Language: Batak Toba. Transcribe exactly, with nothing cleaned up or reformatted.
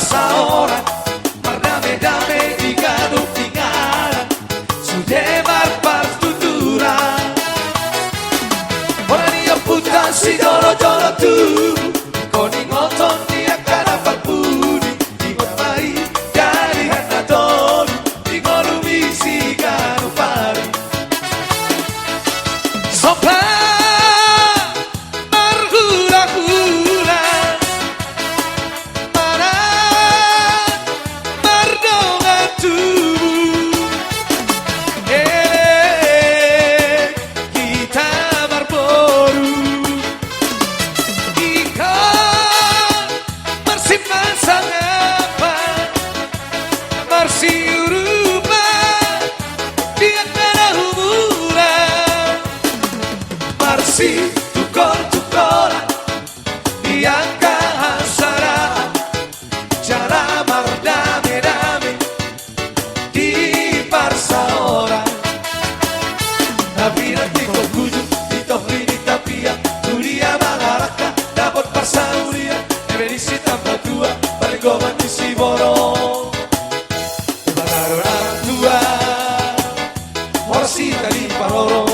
Saoran, mardame-dame di ganup inganan, sude marpartuturan. Hona ni ompunta sijolo-jolo tubu, ingkon ingoton ni angka na parpudi, ingot ma i di ari na tolu, di ngolu ni siganup ari. Somba marhula-hula, manang mardongan tubu, elek hita marboru. Ingkon marsimansangapan, marsiurupan di angka na humurang, marsitungkol-tungkolan di angka hasaraan, jala mardame-dame di parsaoran. Tapi nanti kau kuju di tohri ni tapian, tu dia mangarahkan dapot parsaulian, eme di si tambatua, paling goban di si borong. Baru orang tua, horas hita diparorot.